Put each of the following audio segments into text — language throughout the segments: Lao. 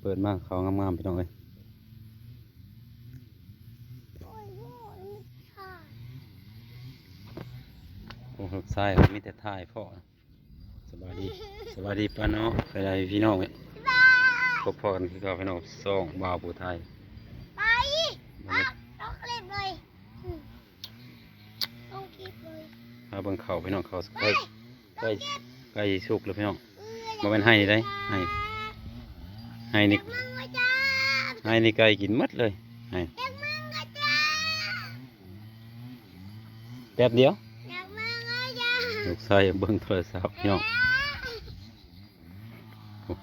ປີດມາເຂົ້າງາມໆ ພີ່ນ້ອງເອີຍ. ໂອ້ຍ ໂອ້ຍ ມັນຖ່າຍ ໂອ້ ລູກຊາຍມີແຕ່ຖ່າຍພໍ້. ສະບາຍດີ ສະບາຍດີປ້ານ້ອງ ສະບາຍດີພີ່ນ້ອງເອີຍ. ພົບພໍ້ກັນຄືເກົ່າ ພີ່ນ້ອງ ຊ່ອງບ່າວຜູ້ໄທ. ໄປ ອອກ ອອກເລັບເລີຍ ອືມ ລົງຄລິບເລີຍ. ມາເບິ່ງເຂົ້າ ພີ່ນ້ອງ ເຂົ້າໃກ້ ໃກ້ ໃກ້ສຸກແລ້ວ ພີ່ນ້ອງ. ບໍ່ແມ່ນໄຮ່ນີ້ໃດ໋ ໄຮ່ ໄຮ່ນີ້ ໄຮ່ນີ້ໄກ່ກິນໝົດເລີຍ ໄຮ່ ແປັບດຽວ ລູກຊາຍເບິ່ງໂທລະສັບ ພີ່ນ້ອງ. ໂອ້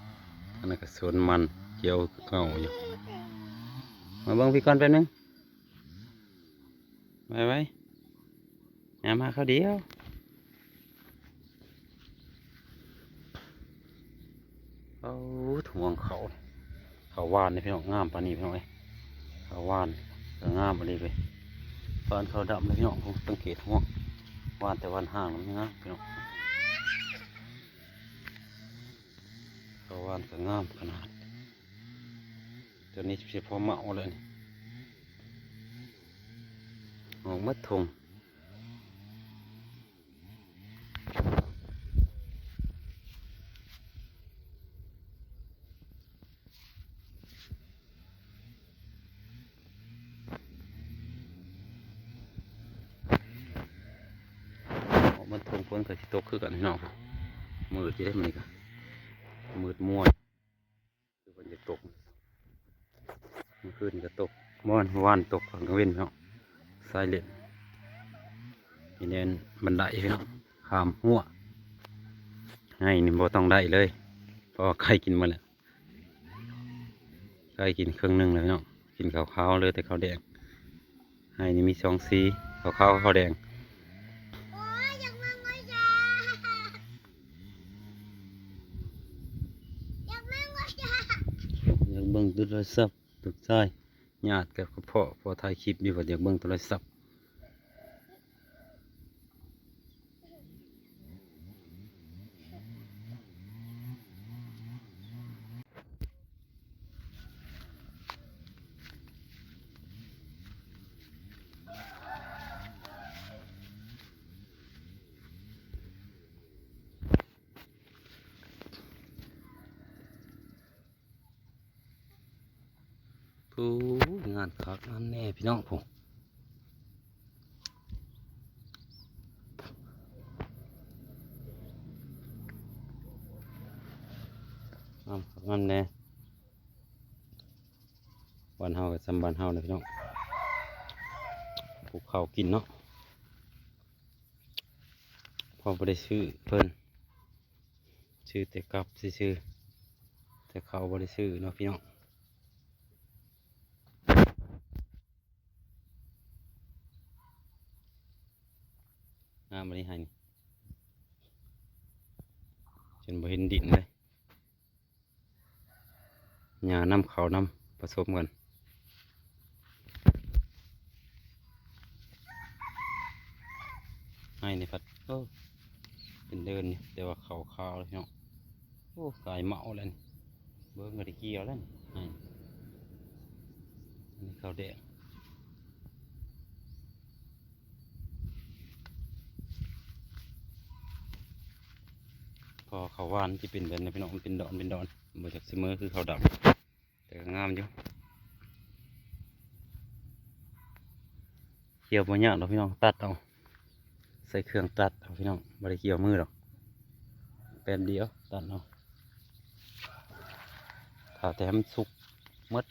ອັນນັ້ນກໍສວນມັນ ກ່ຽວເຂົ້າຢູ່. ມາເບິ່ງພີ້ກ່ອນແປັບໜຶ່ງ. ໄວໆ ຍາມມາຄາວດຽວ. ໂອ້ ຖ່ວງເຂົ້າ ເຂົ້າຫວານເດ້ພີ່ນ້ອງ ງາມປານນີ້ພີ່ນ້ອງເອີຍ. ເຂົ້າຫວານກໍງາມອີ່ຫຼີເວີຍ ຫວານເຂົ້າດຳເດ້ພີ່ນ້ອງ. ໂອ້ ສັງເກດຮ່ວງ ຫວານແຕ່ຫວານຫ່າງມັນງາມພີ່ນ້ອງ. ເຂົ້າຫວານກໍງາມຂະໜາດ. ຕົວນີ້ຊິພໍເໝົາແລ້ວນີ້ ອອກໝົດທົ່ງ. ອອກມາທົ່ງ ຝົນກໍຊິຕົກຄືກັນພີ່ນ້ອງ. ມືດຢູ່ເດ້ມື້ນີ້ກໍ ມືດມົວ. ຄືເພິ່ນຈະຕົກ ມື້ຄືນກໍຕົກ ມື້ວານຕົກຕອນກາງເວັນເນາະ. ຊາຍເຫຼັ້ນ ນີ້ແມ່ນບັນໄດພີ່ນ້ອງ ຂ້າມຮົ້ວ. ໄຮ່ນີ້ບໍ່ຕ້ອງໄດ້ເລີຍ ເພາະວ່າໄກ່ກິນໝົດແລ້ວ. ໄກ່ກິນເຄິ່ງໜຶ່ງແລ້ວພີ່ນ້ອງ ກິນເຂົ້າຂາວ ເຫຼືອແຕ່ເຂົ້າແດງ. ໄຮ່ນີ້ມີສອງສີ ເຂົ້າຂາວ ເຂົ້າແດງ. ໂອ້ຍ ຢາກມາງົຍຢາ ຢາກມາງົຍຢາ ຢາກເບິ່ງໂທລະສັບ ລູກຊາຍຍາດກັບພໍ່ ພໍ່ຖ່າຍຄລິບຢູ່ ວ່າຢາກເບິ່ງໂທລະສັບ. ໂອ້ຍ ງານຄັກງານແນ່ພີ່ນ້ອງ ພຸ້ນ ງາມຄັກງາມແນ່. ບ້ານເຮົາກໍຊ່ຳບ້ານເຮົາແຫຼະພີ່ນ້ອງ ປູກເຂົ້າກິນເນາະ ເພາະບໍ່ໄດ້ຊື້ເພິ່ນ ຊື້ແຕ່ກັບຊື່ໆ ແຕ່ເຂົ້າບໍ່ໄດ້ຊື້ເນາະພີ່ນ້ອງ. ງາມອີ່ຫຼີໄຮ່ນີ້ ຈົນບໍ່ເຫັນດິນເລີຍ. ຫຍ້ານຳເຂົ້ານຳປະສົມກັນ. ໄຮ່ນີ້ພັດ ໂອ້ ເປັນເດີ່ນຢູ່ ແຕ່ວ່າເຂົ້າຂາວແລ້ວເນາະ. ໂອ້ ກາຍເໝົາແລ້ວນີ້ ເບິ່ງກໍໄດ້ກ່ຽວແລ້ວນີ້. ໄຮ່ນີ້ ອັນນີ້ເຂົ້າແດງ. ເພາະເຂົ້າຫວານຊິເປັນແບບນີ້ພີ່ນ້ອງ ມັນເປັນດອນເປັນດອນ ບໍ່ຈັກສະເໝີຄືເຂົ້າດຳ ແຕ່ກໍງາມຢູ່. ກ່ຽວບໍ່ຍາກດອກພີ່ນ້ອງ ຕັດເອົາ ໃຊ້ເຄື່ອງຕັດເອົາພີ່ນ້ອງ ບໍ່ໄດ້ກ່ຽວມືດອກ ແປັບດຽວຕັດເອົາ ຖ້າແຕ່ໃຫ້ມັນສຸກໝົດ.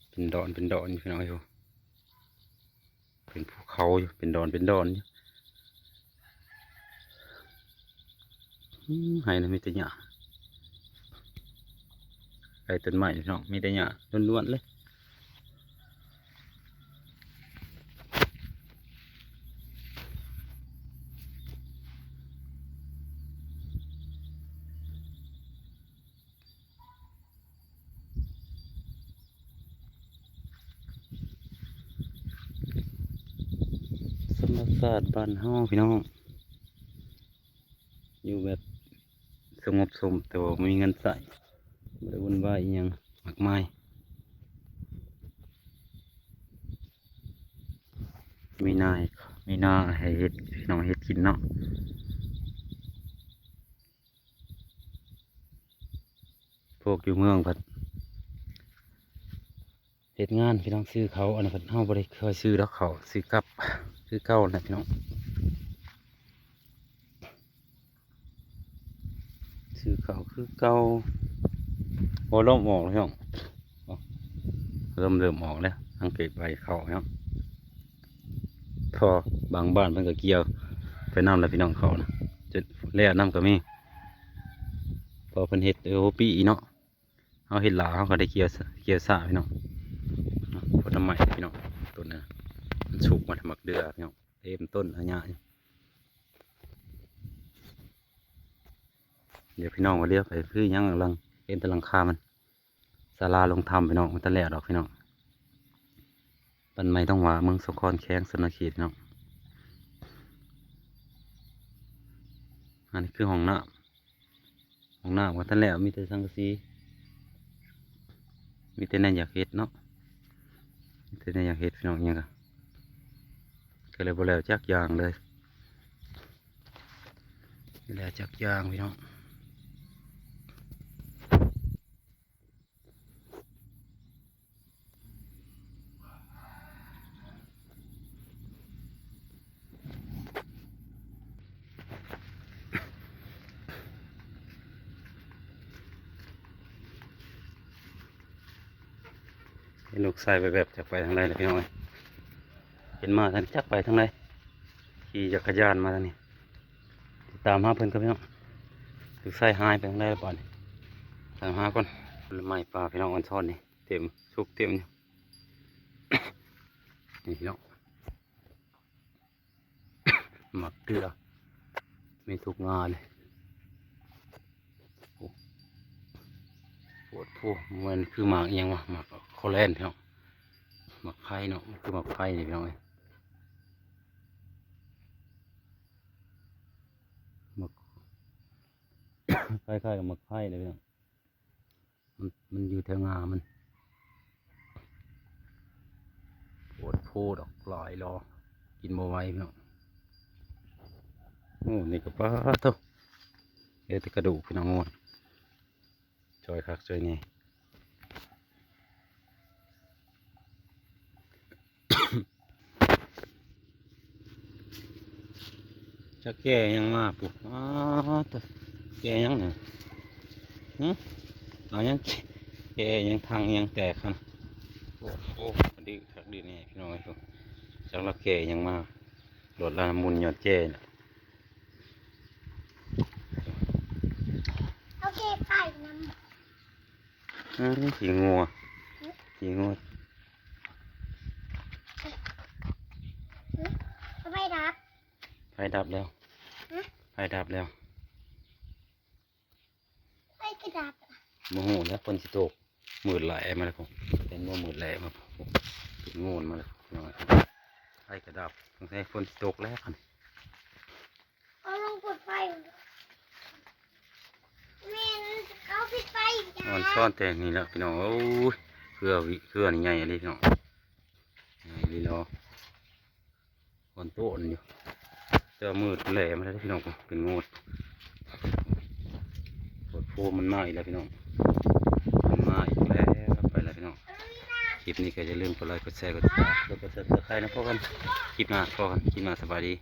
ເປັນດອນເປັນດອນຢູ່ພີ່ນ້ອງເອີຍ ເປັນພູເຂົາຢູ່ ເປັນດອນເປັນດອນຢູ່. ອືມ ໄຮ່ນີ້ມີແຕ່ຫຍ້າ ໄຮ່ຕົ້ນໄມ້ພີ່ນ້ອງ ມີແຕ່ຫຍ້າລ້ວນໆເລີຍ. ທຳມະຊາດບ້ານເຮົາພີ່ນ້ອງ ຢູ່ແບບເຂ ສະຫງົບສົມໂຕ ບໍ່ມີເງິນໃຊ້ ບໍ່ໄດ້ວຸ່ນວາຍອີ່ຫຍັງມາກມາຍ. ມີນາ ມີນາໃຫ້ເຮັດ ພີ່ນ້ອງເຮັດກິນເນາະ. ພວກຢູ່ເມືອງພັດເຮັດງານ ພີ່ນ້ອງ ຊື້ເຂົ້າ ອັນນັ້ນພັດເຮົາບໍ່ໄດ້ຄ່ອຍຊື້ດອກເຂົ້າ ຊື້ກັບຄືເກົ່າແຫຼະ ພີ່ນ້ອງ. ຊື້ເຂົ້າຄືເກົ່າ. ໂອ້ ລົມອອກແລ້ວພີ່ນ້ອງ ລົມເລີ່ມອອກແລ້ວ ສັງເກດໃບເຂົ້າເນາະ. ພໍບາງບ້ານເພິ່ນກໍກ່ຽວໄປນຳແລ້ວ ພີ່ນ້ອງ ເຂົ້ານະ ຈົນແລ້ວນຳກໍມີ. ເພາະເພິ່ນເຮັດ ເອີ ຫົວປີເນາະ ເຮົາເຮັດຫຼາເຮົາກໍໄດ້ກ່ຽວ ກ່ຽວຊ້າ ພີ່ນ້ອງ. ຜົນໄມ້ ພີ່ນ້ອງ ຕົ້ນນັ້ນມັນສຸກມາ ໝາກເດືອ ພີ່ນ້ອງ ເຕັມຕົ້ນອາຍະ. ດຽວພີ່ນ້ອງວ່າຫຼຽວໄປຄືຫຍັງຫຼັງ ເຫັນແຕ່ຫຼັງຄາມັນ ສາລາລົງທຳ ພີ່ນ້ອງ ມັນທັນແລ້ວດອກ ພີ່ນ້ອງ. ບ້ານໃໝ່ທອງຫວ້າ ເມືອງສາຄອນ ແຂວງສະຫວັນນະເຂດ ພີ່ນ້ອງ. ອັນນີ້ຄືຫ້ອງນ້ຳ ຫ້ອງນ້ຳກໍທັນແລ້ວ ມີແຕ່ສັງກະສີ ມີແຕ່ແນວຢາກເຮັດເນາະ ມີແຕ່ແນວຢາກເຮັດ ພີ່ນ້ອງ. ຫຍັງກໍ ກໍເລີຍບໍ່ແລ້ວຈັກຢ່າງເລີຍ ບໍ່ແລ້ວຈັກຢ່າງ ພີ່ນ້ອງ. ເຫັນລູກຊາຍແວບໆ ຈັກໄປທາງໃດລະ ພີ່ນ້ອງເອີຍ. ເຫັນມາທາງ ຈັກໄປທາງໃດ ຂີ່ຈັກກະຍານມາທາງນີ້. ຕິດຕາມຫາເພິ່ນກ່ອນ ພີ່ນ້ອງ. ລູກຊາຍຫາຍໄປທາງໃດລະບາດນີ້ ຕາມຫາກ່ອນ. ຜົນໄມ້ປ່າ ພີ່ນ້ອງ ອອນຊອນນີ້ ເຕັມ ສຸກເຕັມຢູ່ ນີ້ ພີ່ນ້ອງ. ໝາກເກືອ ມີທຸກງາເລີຍ. ໂອ້ ໂພດໂພ ມັນຄືໝາກອີ່ຫຍັງວະ ໝາກຄໍແລນເນາະ ໝາກໄຜ່ເນາະ ມັນຄືໝາກໄຜ່ນີ້ ພີ່ນ້ອງເອີຍ. ໝາກ ຄ້າຍໆກັບໝາກໄຜ່ເລີຍ ພີ່ນ້ອງ. ມັນ ມັນຢູ່ແຖວງາມັນ ໂພດໂພ ດອກຫຼາຍຫຼໍ ກິນບໍ່ໄຫວ ພີ່ນ້ອງ. ໂອ້ ນີ້ກໍປາໂທ້ ເຫຼືອແຕ່ກະດູກ ພີ່ນ້ອງ. ໂອ້ຍ ຈ່ອຍຄັກຈ່ອຍແນ່. ຈັກແກ່ຫຍັງມາປຸ ອ້າວ ແກ່ຫຍັງນີ້ ຫຶ ເອົາຫຍັງ ແກ່ຫຍັງ ຖັງຫຍັງແຕກຫັ້ນ. ໂອ້ໂຫ ດື້ຄັກດື້ແນ່ ພີ່ນ້ອງເອີຍ. ຈັກລາວແກ່ຫຍັງມາ ລົດລາວໝຸ່ນຍ້ອນແກ່ນີ້ແຫຼະ. ເອົາແກ່ໄປນຳ. ອືມ ຂີ້ງົວ ຂີ້ງົວ. ຫຶ ໄຟດັບ ໄຟດັບແລ້ວ ຫຶ ໄຟດັບແລ້ວ. ໄຟກະດັບ ບໍ່ຮູ້ແລ້ວ ຝົນຊິຕົກ ມືດແຫຼມາແລ້ວ ເຫັນບໍ່ ມືດແຫຼມາ ເປັນໂງນມາແລ້ວ ພີ່ນ້ອງ. ໄຟກະດັບ ສົງໄສຝົນຊິຕົກແລ້ວ. ເອົາລົງເປີດໄຟ ແມ່ນ ເຂົາປິດໄຟ ອອນຊອນແຕ່ນີ້ແຫຼະ ພີ່ນ້ອງເອີຍ. ເຄືອວິ ເຄືອນີ້ໃຫຍ່ອີ່ຫຼີ ພີ່ນ້ອງ ໃຫຍ່ອີ່ຫຼີເນາະ. ອ່ອນໂຕນຢູ່ ແຕ່ວ່າມືດແຫຼມາແລ້ວ ພີ່ນ້ອງ ເປັນໂງນ. ໂພດໂພ ມັນມາອີກແລ້ວ ພີ່ນ້ອງ ມັນມາອີກແລ້ວ. ໄປແລ້ວ ພີ່ນ້ອງ ຄລິບນີ້ກໍຢ່າລືມກົດໄລ ກົດແຊ ກົດຕິດຕາມ ແລະ ກົດ Subscribe ນຳ. ພໍ້ກັນຄລິບໜ້າ ພໍ້ກັນຄລິບໜ້າ ສະບາຍດີ.